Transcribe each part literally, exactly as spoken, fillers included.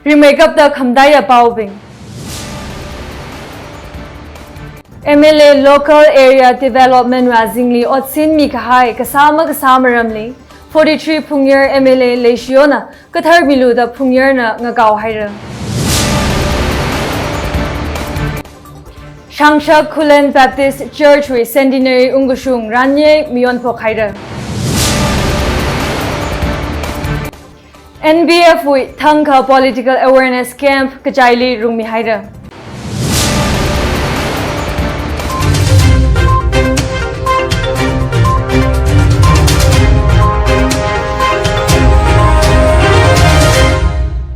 Rimeikapta khamataiya paobing. M L A Local Area Development wui azingli otsin mikahai kasā makasā maramli forty-three Phungyar M L A leishiona kathar milu da Phungyarna ngakao haira. Shangshak Khullen Baptist Church wui Centenary ungkashung ranye mayonphok haira. N P F wui thangkha political awareness camp kachaili rungmi haira.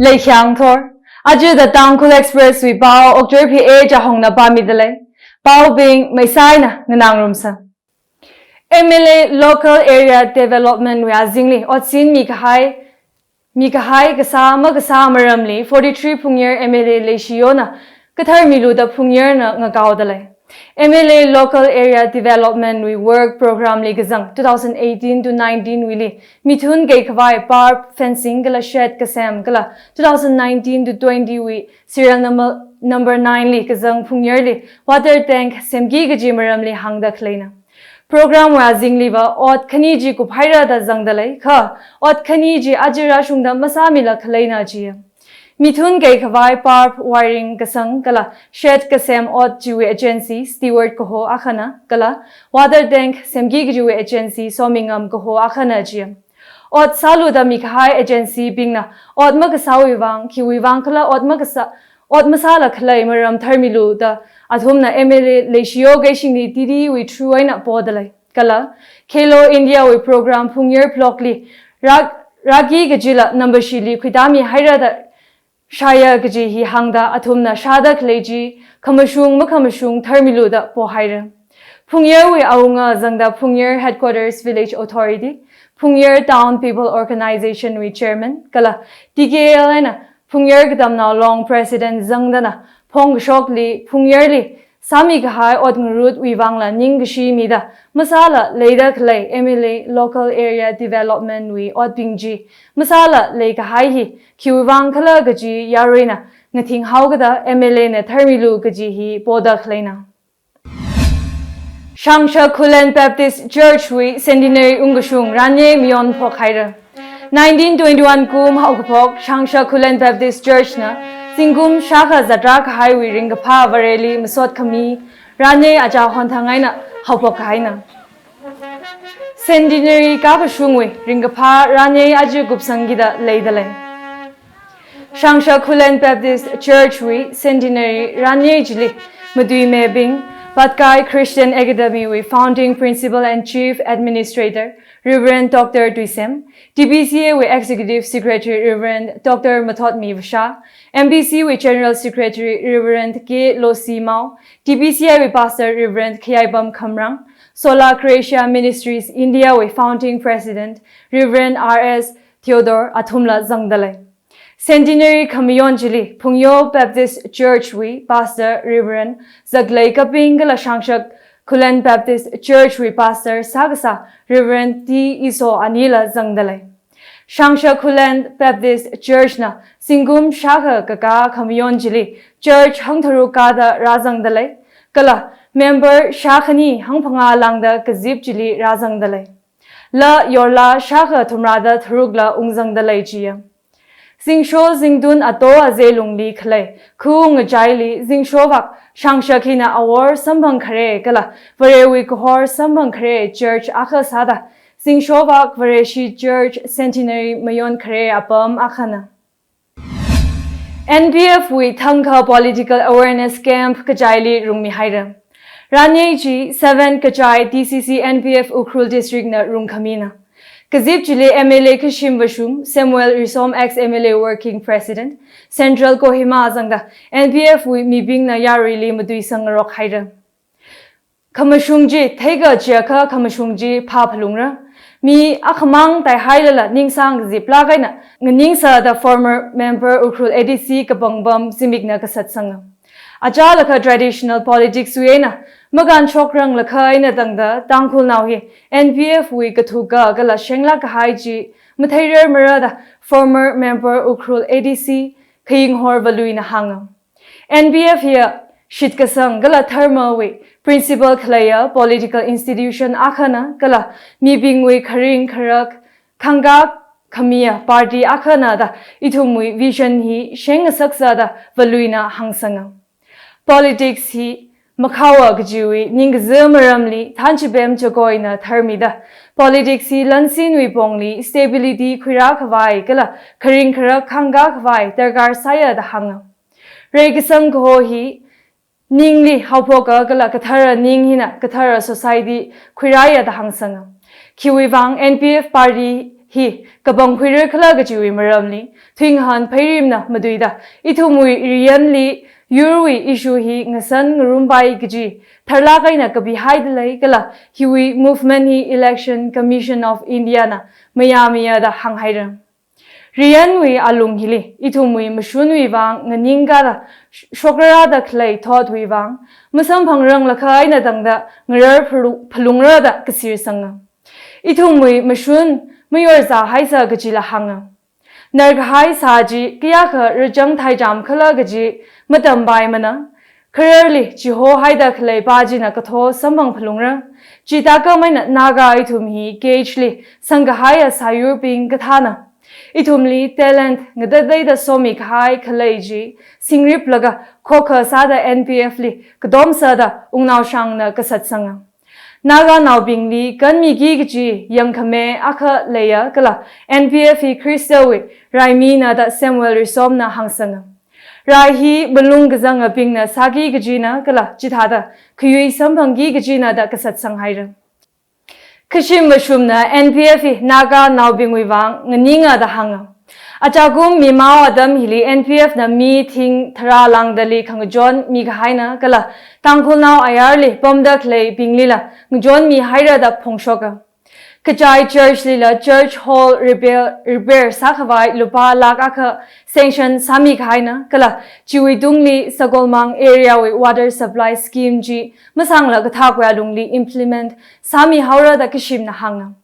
Leikhyang thor, aja da Tangkhul Express wui pao Okchor P A Chahongna pāmidalei. Paobing maisaina nganāngarumsa. M L A Local Area Development wui azingli otsin mikahai, mikahai kasā makasā maramli forty-three Phungyar M L A leishiona kathar milu da Phungyarna ngakaodalei. M L A Local Area Development wui work program li kazang two thousand eighteen to nineteen wuili mithun keikhavai barbed fencing kala shed kasem kala two thousand nineteen to twenty wui serial number, number nine li kazang Phungyarli water tank semki kaji maramli hāngda khaleina. Program wui azingliva ot khani chi kuphaira da zangdalei, kha ot khani chi aja rāshungda masāmila khaleina jiya. Mithun keikhavai barbed wiring kasang kala shed kasem ot chiwui agency Stewart kaho akhana kala water tank semki kajiwui agency Somingam kaho akhana jiya. Ot sālu da mikahai agency bingna ot makasāwui vang, khiwui vang khala ot makasā, ot masāla khalei maram tharmilu da athumna M L A leishiyo kaishingli T D wui through eina podalei. Kala Khelo India wui program Phungyar block li rā, rāki kajila nambashili khuitami haira da shāya kaji hi hāngda athumna shāda khalei chi khamashung makhamashung tharmilu da pohaira. Phungyar wui awunga zangda Phungyar Headquarters Village Authority, Phungyar Town People Organization wui Chairman, kala T K L eina Phungyar Katamnao Long President zangdana phongkashokli Phungyarli sāmikahai ot ngarutwui vangla ningkashi mida masāla leida khalei M L A Local Area Development wui otbing chi masāla leikahai hi khiwui vang khala kaji yaruina ngathinghaokada M L A na tharmilu kaji hi poda khaleina. Shangshak Khullen Baptist Church wui Centenary ungkashung ranye mayonphok haira. Nineteen twenty-one kum haokaphok Shangshak Khullen Baptist Church na zingkum shākha zatrā kahaiwui ringkaphā Vareli masot khami ranye achā honthang eina haophok kahaina. Centenary kākashungwui ringkaphā ranye aja kupsangkida leidalei. Shangshak Khullen Baptist Church wui Centenary ranye chili matuimibing, Patkai Christian Academy wui Founding Principal and Chief Administrator, Reverend Doctor Tuisem, T B C A wui Executive Secretary, Reverend Doctor Mathotmi Vasha, M B C wui General Secretary, Reverend K Losimao, T B C A wui Pastor, Reverend Khayaipam Khamrang, Sola Gratia Ministries India wui Founding President, Reverend R S Theodore athumla zangdalei. Centenary khamayon chili Phungyo Baptist Church wui Pastor Reverend Zaklei Kaping kala Shangshak Khullen Baptist Church wui Pastor sākasā Reverend T Iso anila zangdalei. Shangshak Khullen Baptist Church na zingkum shākha kakā khamayon chili church hangtharuk kāda rāzangdalei, kala member shākhani hangphangā lāngda kazip chili rāzangdalei. La yorla shākha thumrāda tharukla ungzangdalei jiya. Zingsho zingtun ato azei lungli khalei khu ngachaili zingshovak Shangshak hina awor samphang khare kala Varewui kahor samphang khare church akha sāda zingshovak Vareshi Church Centenary mayon khare apam akhana. N P F wui thangkha political awareness camp kachaili rungmi haira. Ranye chi seven Kachai T C C N P F Ukhrul District na rungkhamina. Kazip chili M L A Khashim Vashum, Samuel Risom ex M L A Working President, Central Kohima zangda N P F wui mibingna yaruili matuisang ngarok haira. Khamashung chi theikha chiakha khamashung chi phāphalungra. Mi akhamang taihailala ningsang ziplak eina nganingsāda former member Ukhrul A D C kapangpam zimikna kasatsanga. Achālakha traditional politics wui eina makānshokranglakha eina tangda Tangkhulnao hi N P F wui kathuka kala shenglak kahai chi matheirarmara da former member Ukhrul A D C Khayinghor Valuina hānga. N P F hiya shitkasang kala dharmawui principle khaleiya political institution akhana kala mibingwui kharing kharak khangkā khamiya party akhana da ithumwui vision hi sheng ngasaksa da Valuina hāngsanga. Politics hi makhaowa kajiwui ningkaza maramli thanchipem chakoina tharmida, politics hi lansinwui pongli stability khuirā khavai kala kharing kharak khangkā khavai darkar sāya da hānga. Reikasang kaho hi ningli haophoka kala kathara ning hina kathara society khuirāya da hāngsanga. Khiwui vang N P F party hi kapangkhuira khala kajiwui maramli, thuingahān pheirimna matuida, ithumwui riyanli yurwui issue hi ngasan ngarumpai kaji tharlāk eina kapihaida lei kala hiwui movement hi Election Commission of India na mayāmiya da hānghaira. Riyanwui alung hili ithumwui mashunwui vang nganingkāda sh-, shokrarāda khalei thotwui vang masamphangranglakha eina tangda ngarar phalu-, phalungra da kasirsanga. Ithumwui mashun mayorzāhaisa kajila hānga. Narkahai sā chi kayākha rachang thaicham khala kaji matampaimana. Khararli chihohaida khalei pā china katho samphang phalungra. Chithākhamei eina Naga ithum hi cage li sangkahaiya sāyurbing kathāna. Ithumli talent ngatateida somikahai khalei chi singriplaga khokha sāda N P F li katomsāda wungnaoshangna kasatsanga. Naganaobingli kanmiki kaji yangkhame akha leiya kala N P F hi Khristawui raimina da Samuel Reisham na hāngsanga. Rai hi malung kazangabingna sāki kajina kala chithāda khayui samphangki kajina da kasatsanghaira. Khashim mashumna N P F hi Naganaobingwui vang nganinga da hānga. Achakum mimao atam hili N P F na mi thing tharā lāngdali khangachon mikahaina kala Tangkhulnao ayarli pamda khaleibinglila ngachonmihaira da phongshoka. Kachai church lila church hall repair, repair sākhavai lupā lakh akha sanction sāmikahaina kala chiwui tungli Sakolmang area wui water supply scheme chi masangla kathākwa lungli implement sāmihaora da Khashimna hānga.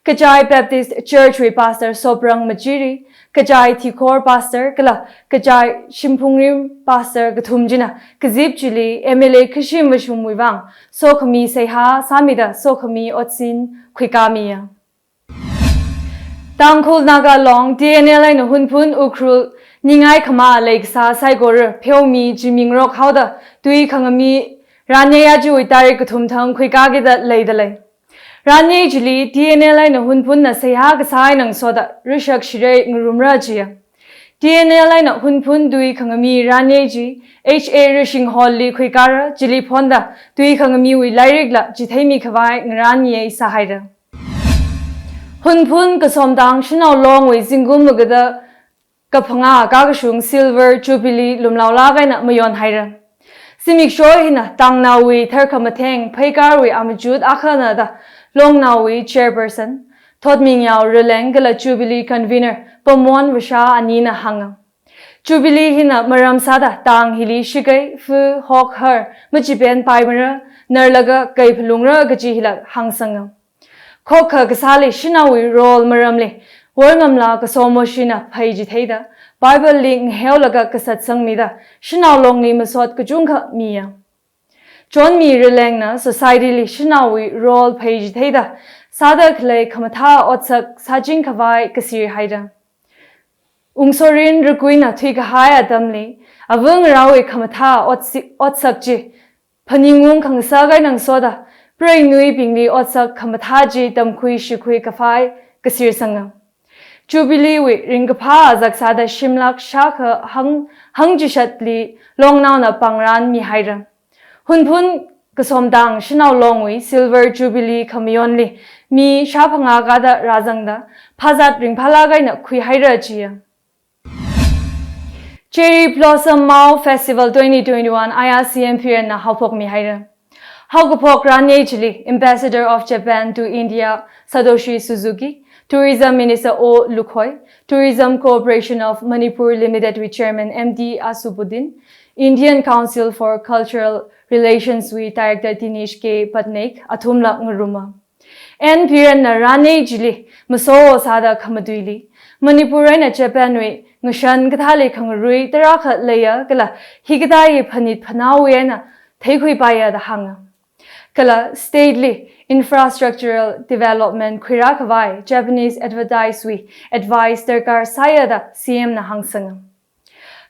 Kachai Baptist Church wui Pastor Soprang Machiri, Kachai Thikhor Pastor kala Kachai Shimphungrim Pastor kathum china kazip chili M L A Khashim mashumwui vang sokhami seihā sāmida sokhami otsin khuikāmiya. Tangkhul Naga Long T N L eina Hunphun Ukhrul ningai khamā leikasā saikora pheomi chimingarok haoda tui khangami ranyei achiwui tarik kathum thang khuikākida leida lei. Ranyei chili T N L eina Hunphunna seihā kasā eina ngasoda rishak shirei ngarumra jiya. T N L eina Hunphun tui khangami ranyei chi H A Rishing Hall li khuikāra, chili phonda tui khangamiwui lairikla chitheimi khavai ngaranyei sāhaira. Hunphun Kasomtang Shanao Longwui zingkum magada kaphangā kakashung Silver Jubilee lumlaolāk eina mayonhaira. Zimiksho hina Tangnaowui tharkhamatheng pheikarwui amachut akhana da Longnaowui Chairperson Thotmingyao Raleng kala Jubilee Convener Pamwon Vasha anina hānga. Jubilee hina maram sāda tang hili shakei, fu, hok, har machipenpaimara, narlaga kai phalungra kaji hila hāngsanga. Khokha kasāli shanaowui role maramli worngamla kasomoshina phei chitheida, Bible li ngaheolaga kasatsangmida, Shanao Longli masot kachungkha miya. Chonmi Ralengna society li shanaowui role phei chitheida sāda khalei khamathā otsak sāching khavai kasir haida. Ungsorin Rakuina thuikahai atamli, ava ngarāwui khamathā otsi-, otsak chi phaningung khangasak eina ngasoda, preinuibingli otsak khamathā chi tamkhui shikhui khavai kasirsanga. Jubilee wui ringkaphā azak sāda shimlak shākha hang, hangchishatli Longnaona pangran mihaira. Hunphun Kasomtang Shanao Longwui Silver Jubilee khamayonli mi shāphangā kada rāzangda, phazat ringphālāk eina khuihaira jiya. Cherry Blossom Mao Festival twenty twenty-one I R C M Phiren na haophokmihaira. Haokaphok ranyei chili Ambassador of Japan to India Satoshi Suzuki, Tourism Minister O Lukhoi, Tourism Corporation of Manipur Limited wui Chairman M D Asubuddin, Indian Council for Cultural Relations wui Director Dinesh K Patnaik athumla ngaruma. N Phiren na ranyei chili maso sāda khamatuili Manipur eina Japan wui ngashan kathāli khangarui tarākha leiya kala hikathā hi phanit phanao eina theikhuipaiya da hānga. Kala state li infrastructural development khuirākhavai Japanese expertise wui advice darkar sāya da C M na hāngsanga.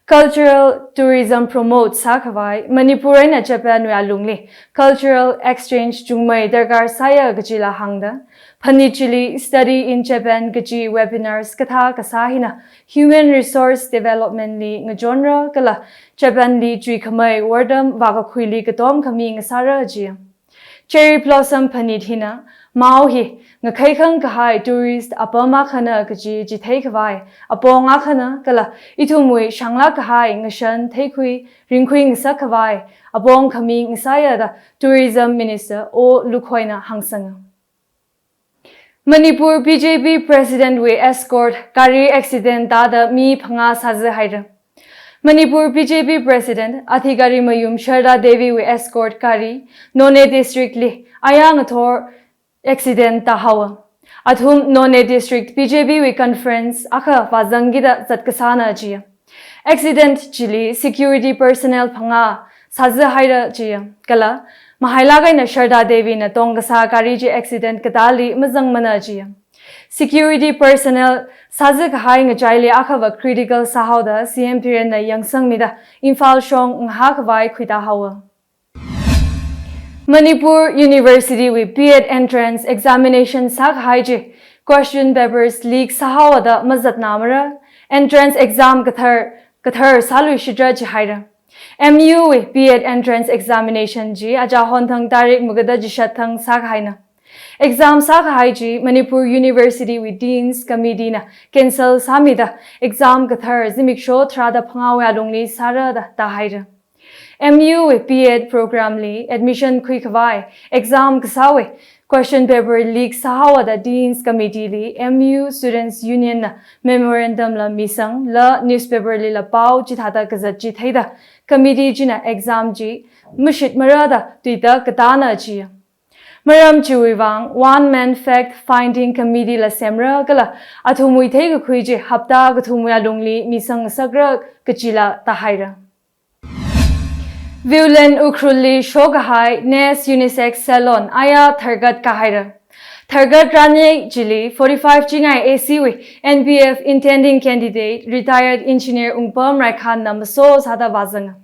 Cultural tourism promote sākhavai Manipur eina Japan wui alungli cultural exchange chungmei darkar sāya kajila hāngda, phanit chili Study in Japan kaji webinars kathā kasā hina human resource development li ngachonra kala Japan li chuikhamei wortam vākakhuili katom khami ngasāra jiya. Cherry blossom phanit hina mao hi ngakheikhang kahai tourist apam akhana kaji chitheikhavai apong akhana kala ithumwui shanglāk kahai ngashan theikhui ringkhui ngasakkhavai apong khami ngasāya da Tourism Minister O Lukhoina hāngsanga. Manipur B J P President wui escort gari accident tāda mi phangā sāzā haira. Manipur B J P President Adhikarimayum Sharda Devi wui escort gari Noney District li ayā ngathor accident tāhaowa. Athum Noney District B J P wui conference akha vāzangkida zatkasāna jiya. Accident chili security personnel phangā sāzā haira jiya. Kala mahailāk eina Sharda Devi na tongkasā gari chi accident katāli mazangmana jiya. Security personnel sāzā kahai ngachaili akhava critical sāhaoda C M Biren na yangsangmida Imphal shong ngahākhavai khuitāhaowa. Manipur University wui B Ed entrance examination sākahai chi question papers leak sāhaowa da mazatnamara, entrance exam kathar kathar sāluishitra jihaira. M U wui B Ed entrance examination chi achahon thang tarik magada chishat thang sākahaina. Exam sākahai chi Manipur University wui Deans Committee na cancel sāmida exam kathar zimiksho tharāda phangāwui alungli sāra da tāhaira. M U wui B Ed program li admission khuikhavai exam kasāwui question paper leak sāhaowa da Deans Committee li M U Students Union na memorandum la misang la newspaper lila pao chithāda kazat chitheida committee china exam chi mashitmara da tuita katāna jiya. Maram chiwui vang one man fact finding committee la semra kala athumwui theikakhui chi hapta kathumwui alungli misang ngasakra kajila tāhaira. Viewland Ukhrulli shokahai Nest Unisex Salon ayā tharkat kahaira. Tharkat ranyei chili forty-five chingai A C wui N P F intending candidate retired engineer Ungpam Raikhan na maso sāda vāzanga.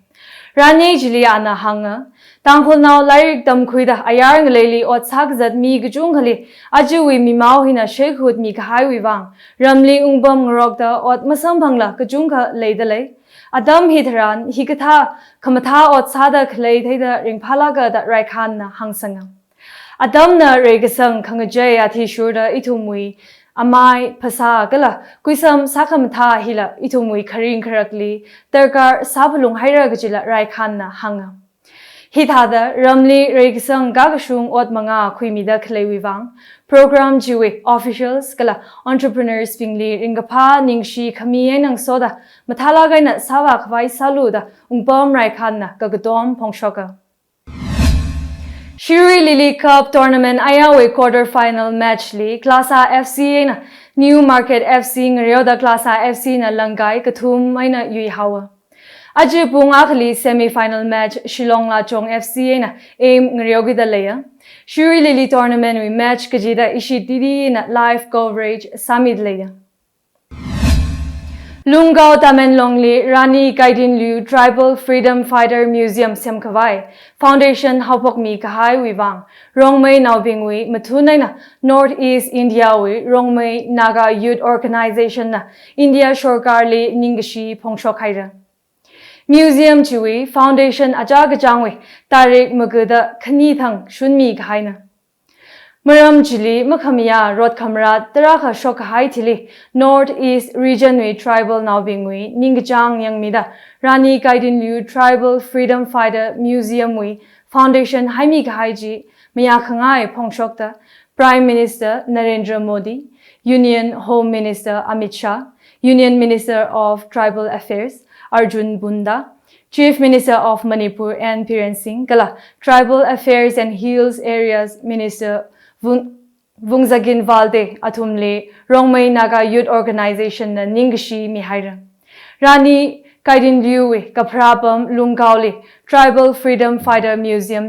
Ranyei chili ana hānga, Tangkhulnao lairik tamkhuida ayar ngaleili ot sākazat mi kachungkhali ajawui mimao hina shekhut mikahaiwui vang ramli ungpam ngarokda ot masamphangla kachungkha leidalei. Atam hitharan hikathā khamathā ot sāda khalei theida ringphālāka da Raikhan na hāngsanga. Atamna reikasang khangachei athishurda ithumwui amai, phasā kala kuisam sākhamathā hila ithumwui kharing kharakli darkar sāphalung haira kajila Raikhan na hānga. Hithāda ramli reikasang kakashung ot mangā khuimida khaleiwui vang program chiwui officials kala entrepreneurs bingli ringkaphā ningshi khami eina ngasoda mathālāk eina sāvākhavai sālu da Ungpam Raikhan na kakatom phongshoka. Shirui Lily Cup Tournament ayāwui quarter final match li Class A F C eina New Market F C ngareoda Class A F C na langkai kathum eina yuihaowa. Aja pung akhali semi final match Shillong Lachong F C eina AIM ngareokida leiya. Shirui Lily Tournament wui match kachida ishi T V na live coverage sāmida leiya. Lunggao Tamenglongli Rani Gaidinliu Tribal Freedom Fighter Museum semkhavai foundation haophokmi kahaiwui vang Rongmeinaobingwui mathun eina North East India wui Rongmei Naga Youth Organization na India sorkarli ningkashi phongshok haira. Museum chiwui foundation achā kachāngwui tarik magada khani thang shunmi kahaina. Maram chili makhamayā rot khamrat tarākha shokkahai thili North East Region wui tribal naobingwui ningkachāng yangmida Rani Gaidinliu Tribal Freedom Fighter Museum wui foundation haimi kahai chi mayā khangai phongshokta Prime Minister Narendra Modi, Union Home Minister Amit Shah, Union Minister of Tribal Affairs Arjun Munda, Chief Minister of Manipur N Biren Singh kala Tribal Affairs and Hills Areas Minister Vun Vungzakin Valde athumli Rongmei Naga Youth Organization na ningkashi mihaira. Rani Kaidinliuwui kapharā pam Lungkaoli Tribal Freedom Fighter Museum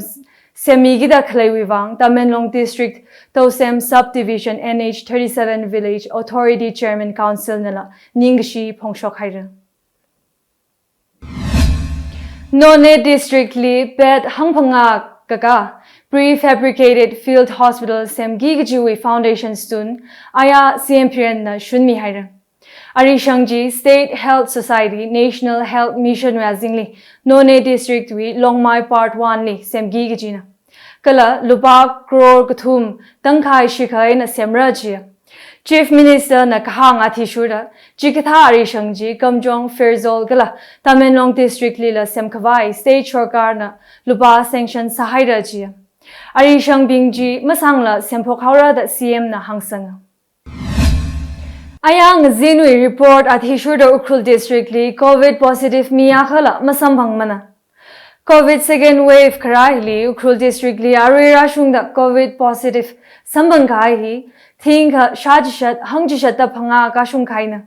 semmikida khaleiwui vang Tamenglong District Tousem Subdivision N H thirty-seven Village Authority Chairman Council nala ningkashi phongshok haira. Noney District li bed hangphangā kaka prefabricated field hospital semki kajiwui foundation stone aya C M Birenna shunmi haira. Arishang chi State Health Society National Health Mission wui azingli Noney District wui Longmai Part one li semki kajina. Kala lupā crore kathum tangkhai shikha eina semra jiya. Chief Minister na kahāng athishurda, chikathā arishang chi Kamjong, Pherzawl kala Tamenglong District lila semkhavai State Sorkarna lupā sanction sāhaira jiya. Arishangbing chi masangla semphok haora da C M na hāngsanga. Aya ngazinwui report athishurda Ukhrul District li Covid positive mi akhala masamphangmana. Covid second wave kharā hili Ukhrul District li arui rāshungda Covid positive samphang kahai hi thingkha shāchishat hangchishat da phangā kashung kahaina.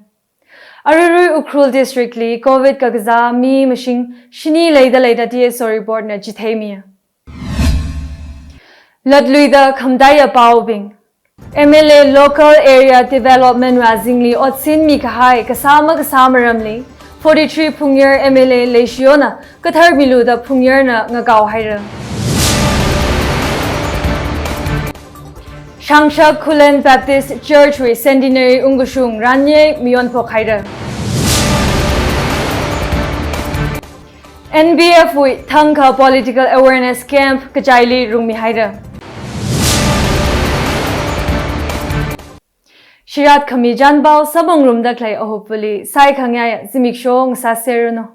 Aruirui Ukhrul District li Covid kakazā mi mashing shini leida leida T S O report na chitheimiya. Latluida khamataiya paobing. M L A Local Area Development wui azingli otsin mikahai kasā makasā maramli forty-three Phungyar M L A Leishiona kathar milu da Phungyarna ngakao haira. Shangshak Khullen Baptist Church wui Centenary ungkashung ranye mayonphok haira. N B F wui thangkha political awareness camp kachaili rungmi haira. Shirat khami chānpao samphang ngarumda khalei ahupvali saikhangayā zimiksho ngasāserranu.